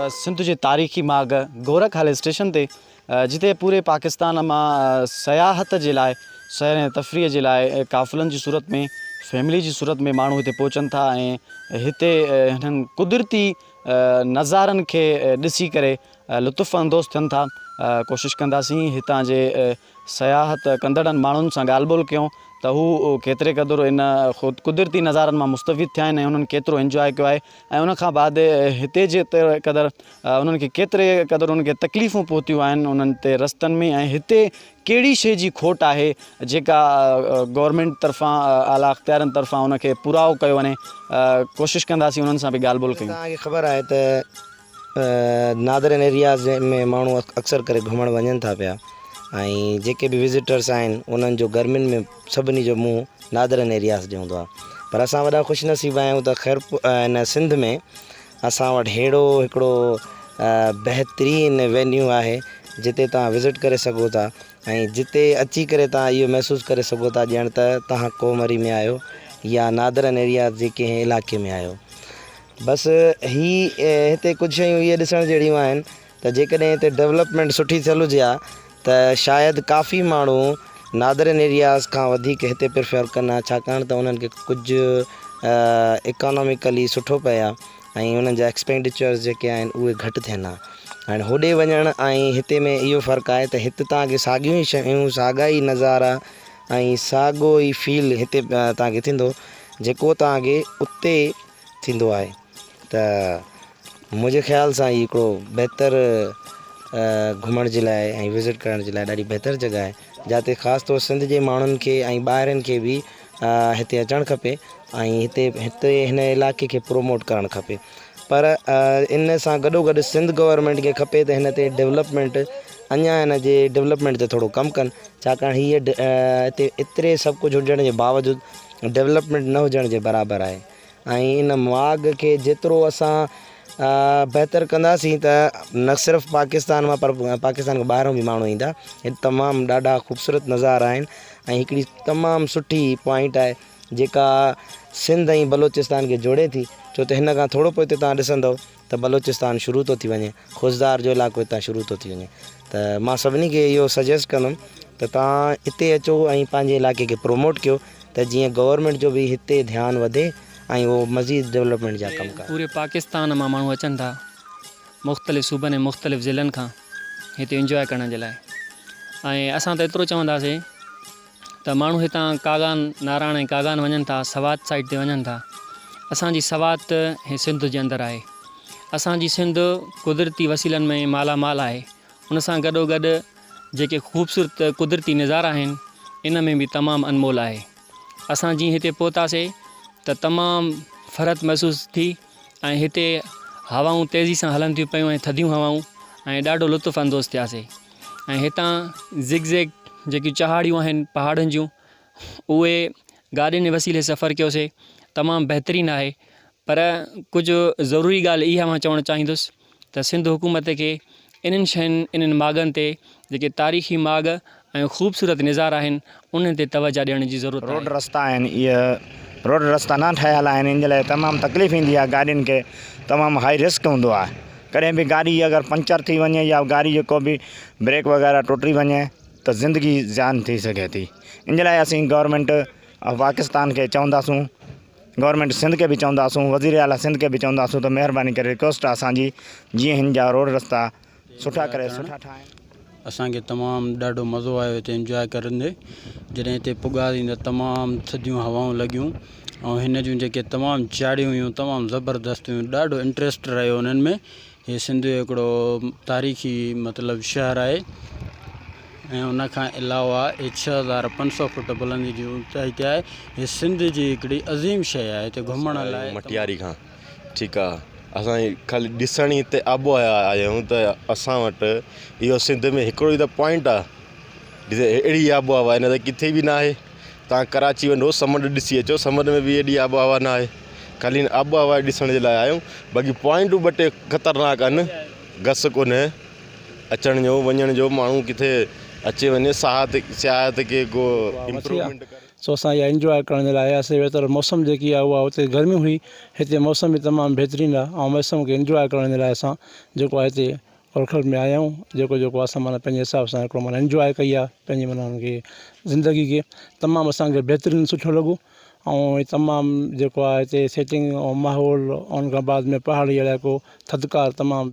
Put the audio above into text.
آهيون سنڌ جي تاريخي ماڳ گورک هل اسٽيشن تي جتي پوري پاڪستان مان سياحت جي لاء سير ۽ تفريح جي لاء قافلن جي صورت ۾ فيملي جي صورت ۾ ماڻهو هتي پهچن ٿا ۽ هتي هنن قدرتي نظارن کي ڏسي ڪري لطف اندوز ٿين ٿا ڪوشش ڪنداسين هتان جي سياحت ڪندڙن ماڻهن سان ڳالهه ٻولهه ڪيون ته هو ڪيتري قدر ان خود قدرتي نظارن مان مستفيد ٿيا آهن ۽ انهن ڪيترو انجواء ڪيو آهي ۽ ان کان بعد هتي جيتري قدر انهن کي ڪيتري قدر انهن کي تڪليفون پهتيون آهن انهن تي رستن ۾ ۽ هتي ڪهڙي شيء جي کوٽ آهي جيڪا گورنمينٽ طرفان اعليٰ اختيارن طرفان ان کي پورائو ڪيو وڃي ڪوشش ڪنداسين انهن سان به ڳالهه ٻولهه ڪيون. توهان کي خبر آهي ته نادرن ايرياز ۾ ماڻهو اڪثر ڪري گهمڻ وڃن ٿا پيا ۽ جيڪي به وزيٽرس آهن انهن جو گرمين ۾ سڀني جو منهن نادرن ايرياز ڏي هوندو آهي پر اسان وڏا خوش نصيب آهيون ته خيرپور هن سنڌ ۾ اسان وٽ ههڙو هڪڙو بهترين وينيو آهي جتي توهان وزٽ ڪري سگهو ٿا ۽ جتي اچي ڪري توهان اهو محسوس ڪري سگهو ٿا ڄڻ ته توهان ڪوهه مري ۾ آهيو يا نادرن ايرياز جي ڪنهن علائقي ۾ آهيو بس هي هتي ڪجهه شيون اهي ڏسڻ جهڙيون آهن ته جيڪڏهن هتي ڊولپمينٽ سٺي ٿيل هجي ها ته شايد ڪافي ماڻهو نادرن ايرياز کان وڌيڪ هتي پريفر ڪن ها ڇاڪاڻ ته انهن کي ڪجهه اڪاناميڪلي سٺو پئي ها ۽ انهن جا ايڪسپينڊيچرز جيڪي آهن اهي گهٽ ٿين ها هاڻي هوڏي وڃڻ ۽ هتي ۾ اهو فرق آهي ته هت توهان کي ساڳيون ئي شيون ساڳا ئي نظارا ۽ ساڳو ئي فيل هتي توهان کي ٿيندو جيڪو توهان کي اتي ٿيندو آهي ته منهنجي خيال سان هي هڪڙو بهتر گهمڻ جي لاء ۽ وزٽ ڪرڻ جي لاء ڏاڍي بهتر جڳهه آهي جاتي خاص طور سنڌ جي ماڻهن کي ۽ ٻاهرين کي به هتي اچڻ کپي ۽ هتي هتي هن علائقي کي پروموٽ ڪرڻ کپي پر ان سان گڏو گڏ سنڌ گورنمينٽ کي کپي ته هن تي ڊولپمينٽ اڃا هن جي ڊولپمينٽ تي ٿورو ڪم ڪن ڇاڪاڻ هيء هتي ايتري سڀ ڪجهه هجڻ جي باوجود ڊولپمينٽ نه هجڻ جي برابر آهي ۽ ان ماڳ کي جيترو اسان بهتر ڪنداسين ته نه صرف پاڪستان مان پر پاڪستان کان ٻاهران به ماڻهو ايندا هت تمام ڏاڍا خوبصورت نظارا آهن ۽ هڪڙي تمام سٺي پوائنٽ آهي جيڪا سنڌ ۽ بلوچستان کي جوڙي ٿي ڇو ته هن کان ٿورو پوئتي توهان ڏسندو ته بلوچستان شروع ٿو ٿي وڃي خضدار جو علائقو هتان شروع ٿو ٿي وڃي ته مان سڀني کي اهو سجيسٽ ڪندم ته توهان هتي اچو ۽ پنهنجي علائقي کي پروموٽ ڪيو ته جيئن گورنمينٽ جو به هتي ڌيان وڌي ۽ اهو مزيد ڊولپمينٽ جا ڪم ڪري. پوري پاڪستان مان ماڻهو اچن ٿا مختلف صوبن ۽ مختلف ضلعن کان هتي انجواء ڪرڻ جي لاء ۽ اسان ته ايترو چونداسين ته ماڻهو هتان ڪاغان، ناراڻ ۽ ڪاغان وڃن ٿا، سوات سائيڊ تي وڃن ٿا. اسان جي سوات هي سنڌ جي اندر آهي. اسان جي سنڌ قدرتي وسيلن ۾ مالا مال آهي. ان سان گڏو گڏ جيڪي خوبصورت قدرتي نظارا آهن، ان ۾ به تمام انمول آهي. اسان جيئن هتي پهتاسي ته تمام فرحت محسوس ٿي ۽ هتي هوائون تيزي سان هلن ٿيون پيون ۽ ٿڌيون هوائون ۽ ڏاڍو لطف اندوز ٿياسي. ۽ هتان زگ زيگ جيڪيون چهاڙيون آهن پهاڙن جون اهي گاڏين جي وسيلي سفر ڪيوسي تمام بهترين آهي پر ڪجهه ضروري ڳالهه اها مان چوڻ چاهيندس ته سنڌ حڪومت کي انهن شين انهن ماڳن تي جيڪي تاريخي ماڳ ۽ خوبصورت نظارا آهن انهن تي توجه ڏيڻ جي ضرورت روڊ آهي. رستا آهن اهي روڊ رستا نه ٺهيل آهن ان جي لاء تمام تڪليف ايندي آهي گاڏين کي تمام هائي رسڪ هوندو آهي ڪڏهن به گاڏي اگر پنچر ٿي وڃي يا گاڏي جو ڪو به بريڪ وغيره ٽٽي وڃي ته زندگي زيان ٿي سگهي ٿي ان جي لاء اسين گورنمينٽ آف پاڪستان کي چونداسون گورنمينٽ سنڌ کي به چونداسون وزير اعليٰ سنڌ کي به چونداسون ته مهرباني ڪري رڪويسٽ آهي اسان جي جيئن هن جا روڊ رستا سٺا ڪري سٺا ٺاهين. اسان کي تمام ڏاڍو مزو آيو هتي انجواء ڪرندي جڏهن هتي پڳاسين ته تمام ٿڌيون هوائون لڳيون ۽ هن جون جيڪي تمام چاڙهيون هيون تمام زبردست هيون ڏاڍو انٽريسٽ رهيو انهن ۾ هي سنڌ جو هڪڙو تاريخي مطلب شهر آهي ۽ ان کان علاوه هي 6500 فوٽ بلندي جي اوچائي تي آهي هي سنڌ جي هڪڙي عظيم شيء آهي هتي گهمڻ لاء مٽياري کان ٺيڪ آ اسان خالي ڏسڻ ئي هتي آبو آيا آهيون ته اسان وٽ اهو سنڌ ۾ هڪڙو ئي ته پوائنٽ آ جتي اهڙي آب و هوا نه ته ڪٿي به نه آهي تان ڪراچي وڃو سمنڊ ڏسي اچو سمنڊ ۾ به ايڏي آب و هوا نه آهي خالي هن آب و هوا ڏسڻ جي لاء آيا آهيون باقي پوائنٽون ٻه ٽي خطرناڪ آهن گس ڪونهي اچڻ جو وڃڻ جو ماڻهو ڪٿي اچي وڃي سياحت سياحت کي ڪو امپروومينٽ ڪري. سو اسان اها انجواء ڪرڻ جي لاء آياسي ويتر موسم جيڪي آهي اها اتي گرمي هئي هتي موسم به تمام بهترين آهي ۽ موسم کي انجواء ڪرڻ جي لاء اسان جيڪو آهي هتي گورکل ۾ آيا آهيون جيڪو جيڪو اسان معنيٰ پنهنجي حساب سان هڪڙو معنيٰ انجواء ڪئي آهي پنهنجي معنيٰ ان کي زندگي کي تمام اسان کي بهترين سٺو لڳو ۽ تمام جيڪو آهي هتي سيٽنگ ۽ ماحول ان کان بعد ۾ پهاڙي علائقو ٿڌڪار تمام.